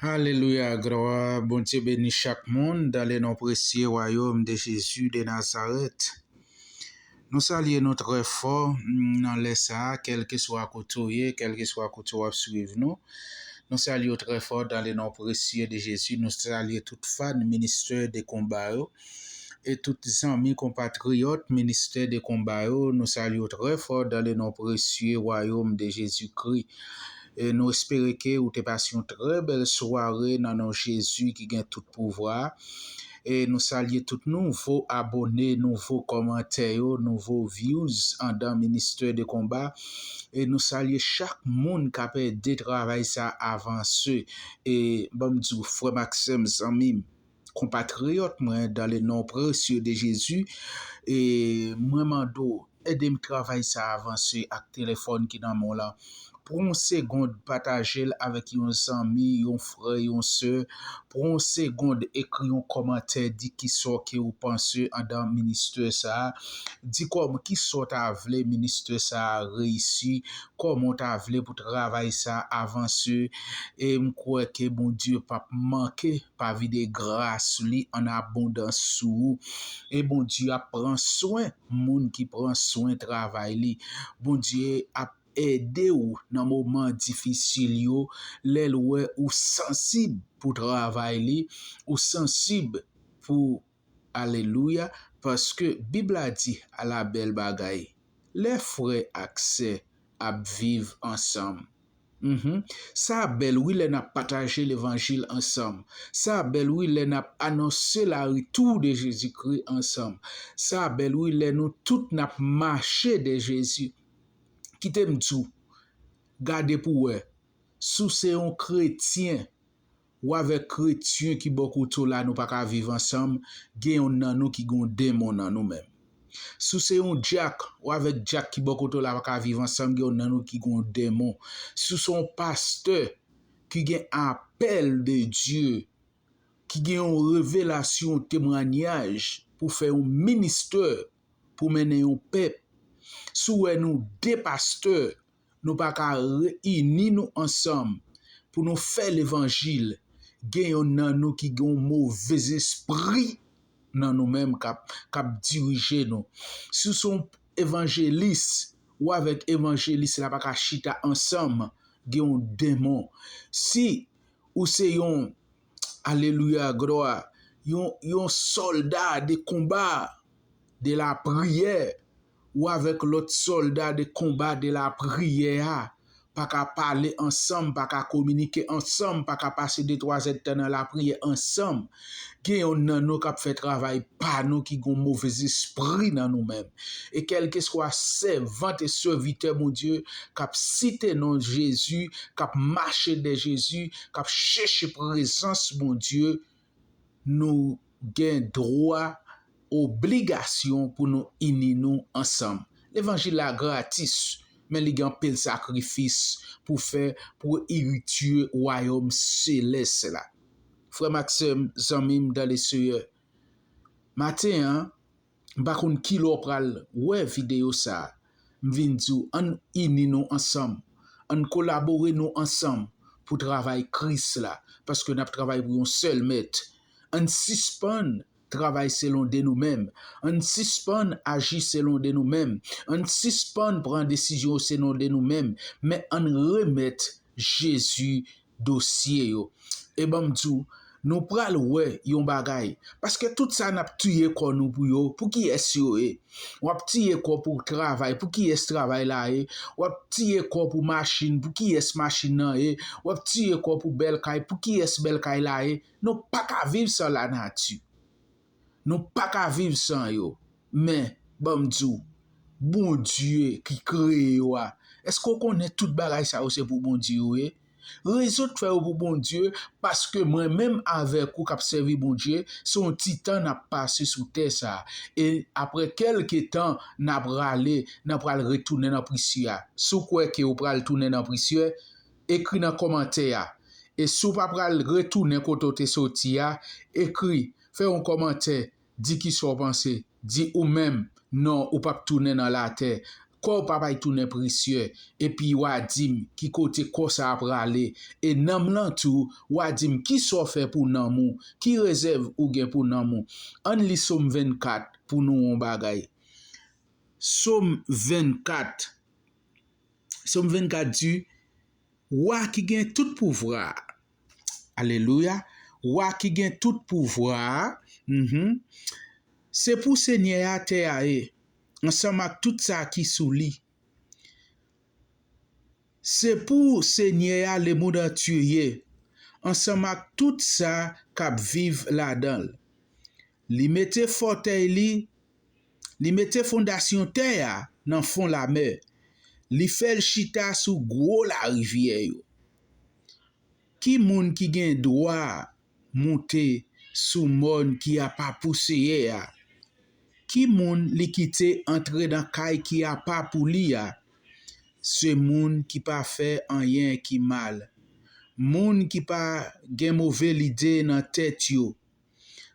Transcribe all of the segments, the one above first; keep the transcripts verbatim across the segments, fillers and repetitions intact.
Alelouya, glwa, Bondye beni chak moun dans le nom précieux royaume de Jésus de Nazareth. Nou salye nou trè fò mm, nan lè sa a, kèlkeswa kote w ye, kèlkeswa kote w ap swiv nou. Nou salye w trè fò dans le nom précieux de Jésus. Nou salye tout fan ministè de konba yo. E tout zanmi konpatriyòt ministè de konba yo, nou salye w trè fò dans le nom précieux royaume de Jésus-Christ. E nou espere ke ou te pase yon trè bèl sware nan non Jezi ki gen tout pouvwa. E nou salye tout nouvo abone, nouvo kòmantè yo, nouvo views andan ministè de konba. E nou salye chak moun k ap ede travay sa avanse. E ban m di w, frè m ak sè m, zanmi m, konpatriyòt mwen, dans le nom précieux de Jésus, e mwen mande w, ede m travay sa avanse ak telefòn ki nan men w lan. Pran yon segond, pataje l avèk yon zanmi, yon frè, yon sè. Pran yon segond, ekri yon kòmantè, di kisa ke ou panse andan ministè sa a. Di kòm kisa w ta vle ministè sa a reyisi, kòman w ta vle pou travay sa a avanse. E m kwè ke Bondye p ap manke pa vide gras li an abondans sou ou. E Bondye ap pran swen moun ki pran swen travay li. Bondye ap ede w nan moman difisil yo, lè l wè ou sansib pou travay li, ou sansib pou, alelouya, paske Bib la di, ala bèl bagay, lè frè ak sè ap viv ansanm. Mhm. Sa bèl wi lè n ap pataje levanjil ansanm. Sa bèl wi lè n ap anonse la retour de Jezikri ansanm. Sa bèl wi lè nou tout n ap mache dèyè Jezi. Kite m di w, gade pou w wè, si w se yon kretyen, ou avèk kretyen ki bò kote w la nou pa ka viv ansanm, gen yonn nan nou ki gen yon demon nan nou menm. Si w se yon dyak, ou avèk dyak ki bò kote w la pa ka viv ansanm, gen yonn nan nou ki gen yon demon. Si w se yon pastè ki gen apèl de Dye, ki gen yon revelasyon, yon temwanyaj pou fè yon ministè, pou mennen yon pèp. Si w wè nou de pastè, nou pa ka reyini nou ansanm pou nou fè levanjil, gen yonn nan nou ki gen yon movez espri nan nou menm k ap, k ap dirije nou. Si w se yon evanjelis, ou avèk evanjelis la pa ka chita ansanm, gen yon demon. Si ou se yon, alelouya, glwa, yon, yon sòlda de konba, de lapriyè, ou avèk lòt sòlda de konba de lapriyè a, pa ka pale ansanm, pa ka kominike ansanm, pa ka pase de twa zèdtan nan lapriyè ansanm, gen yonn nan nou k ap fè travay pa nou ki gen yon movez espri nan nou menm. E kèlkeswa sèvant e sèvitè Bondye k ap site non Jezi, k ap mache dèyè Jezi, k ap chèche prezans Bondye, nou gen dwa, obligasyon pou nou ini nou ansanm. Levanjil la gratis, men li gen anpil sakrifis pou fè pou eritye wayòm selès la. Frè m ak sè m, zanmi m dans le Seigneur, maten an, m pa konn kilè w pral wè videyo sa a. M vin di w, ann ini nou ansanm. Ann kolabore nou ansanm pou travay Kris la, paske n ap travay pou yon sèl mèt. Ann sispann travay selon de nou menm. Ann sispann aji selon de nou menm. Ann sispann pran desizyon selon de nou menm. Men ann remèt Jezi dosye yo. E ban m di w, nou pral wè yon bagay. Paske tout sa n ap tiye kò nou pou yo, pou kiyès yo ye? W ap tiye kò w pou travay, pou kiyès travay la ye? W ap tiye kò w pou machin, pou kiyès machin nan ye? W ap tiye kò w pou bèl kay, pou kiyès bèl kay la ye? Nou pa ka viv san lanati. Nou pa ka viv san yo. Men, ban m di w, Bondye ki kreye yo a, èske w konnen tout bagay sa yo se pou Bondye yo ye? Rezon k fè yo pou Bondye, paske mwen menm avèk ou k ap sèvi Bondye, se yon ti tan n ap pase sou tè sa a. E apre kèlke tan, n a prale, n a pral retounen nan prisye a. Si w kwè ke w pral tounen nan prisye, ekri nan kòmantè a. E si w pa pral retounen kote w te soti a, ekri, fè yon kòmantè, di kisa w panse, di ou menm, non, ou p ap tounen nan latè. Kò w pa pral tounen presyè, epi w a di m ki kote kò sa a prale, e nanm lan tou, w a di m ki sa w fè pou nanm ou, ki rezèv ou gen pou nanm ou. Ann li Sòm vennkat pou nou wè yon bagay. Sòm vennkat. Sòm vennkat di, Wa ki gen tout pouvwa a. Alelouya. Wa ki gen tout pouvwa a. Mhm. Se pou Senyè a tè a ye, ansanm ak tout sa ki sou li. Se pou Senyè a lemonn antye ye, ansanm ak tout sa k ap viv ladan l. Li mete fòtèy li, li mete fondasyon tè a nan fon lamè. Li fè l chita sou gwo larivyè yo. Ki moun ki gen dwa monte sou mòn ki apa pou Seyè a? Ki moun li kite antre nan kay ki apa pou li a? Se moun ki pa fè anyen ki mal, moun ki pa gen move lide nan tèt yo,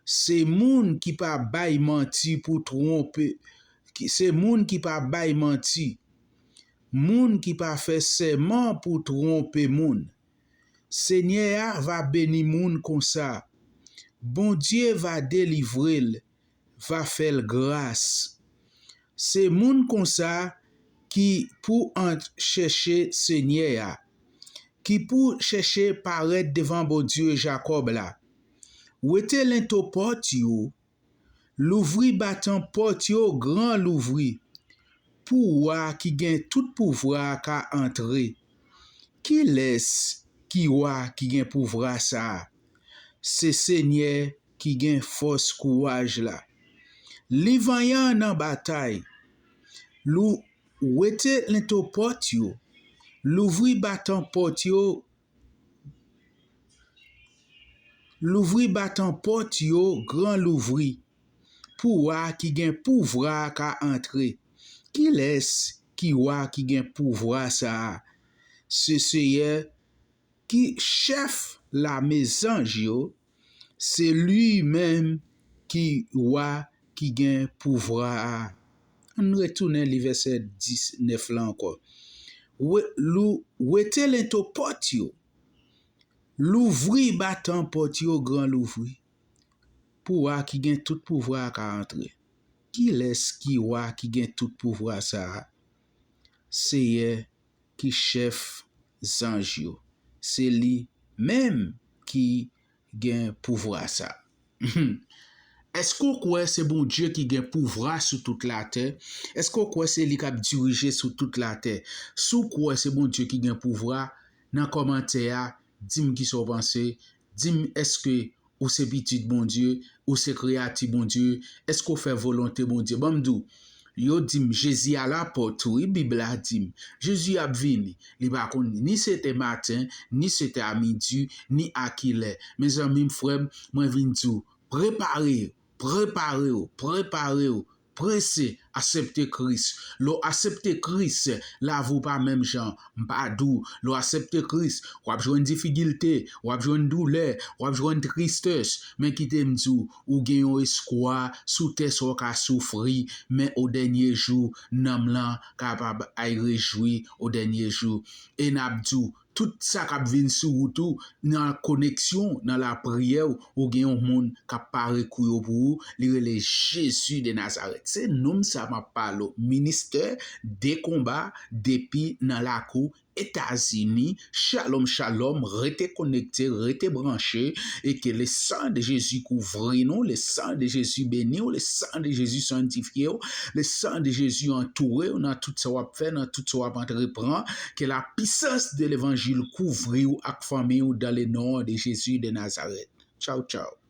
se moun ki pa bay manti pou twonpe, ki, se moun ki pa bay manti, moun ki pa fè sèman pou twonpe moun. Senyè a va beni moun konsa. Bondye va delivre l, va fè l gras. Se moun konsa ki pou ant chèche Senyè a, ki pou chèche parèt devan Bondye Jakòb la. Wete lento pòt yo, louvri batan pòt yo gran louvri, pou wa ki gen tout pouvwa a ka antre. Kilès ki wa ki gen pouvwa sa a? Se Senyè ki gen fòs kouraj la. Li vanyan nan batay. Lou, wete lento pòt yo. Louvri batan pòt yo. Louvri batan pòt yo gran louvri, pou wa ki gen pouvwa a ka antre. Kilès ki wa ki gen pouvwa sa a? Se Seyè ki chèf lame zanj yo, se li menm ki wa ki gen pouvwa a. Ann retounen li vèsè diznèf la ankò. We, lou, wete lento pòt yo, louvri batan pòt yo gran louvri, pou wa ki gen tout pouvwa a ka antre. Kilès ki wa ki gen tout pouvwa sa a? Seyè ki chèf zanj yo. Se li menm ki gen pouvwa sa. Èske w kwè se Bondye ki gen pouvwa sou tout latè? Èske w kwè se li k ap dirije sou tout latè? Si w kwè se Bondye ki gen pouvwa, nan kòmantè a, di m kisa w panse. Di m èske ou se pitit Bondye, ou se kreyati Bondye, èske w fè volonte Bondye? Ban m di w, yo di m Jezi a lapòt, wi, Bib la di m. Jezi ap vini. Li pa konn ni se te maten, ni se te a midi, ni a kilè. Mezanmi m, frè m, mwen vin di w, prepare w, prepare w, prepare w, prese, asepte Kris. Lè w asepte Kris, lavi w pa menm jan. M pa di w, lè w asepte Kris, w ap jwenn difikilte, w ap jwenn doulè, w ap jwenn tristès. Men kite m di w, ou gen yon espwa sou tè sa w ka soufri, men o dènye jou, nanm lan kapab al rejwi o dènye jou. E n ap di w, tout sa k ap vin sou wout ou, nan koneksyon, nan lapriyè w, ou gen yon moun k ap pare kou yo pou ou, li rele Jezi de Nazarèt. Se nonm sa m ap pale w. Ministè de konba depi nan lakou Etazini. Shalom, shalom, rete konekte, rete branche, e ke le sang de Jésus kouvri nou, le sang de Jésus beni w, le sang de Jésus sanktifye w, le sang de Jésus antoure w nan tout sa w ap fè, nan tout sa w ap antreprann. Ke la pisans de levanjil kouvri w ak fanmi w dans le nom de Jésus de Nazareth. Tchaw, tchaw.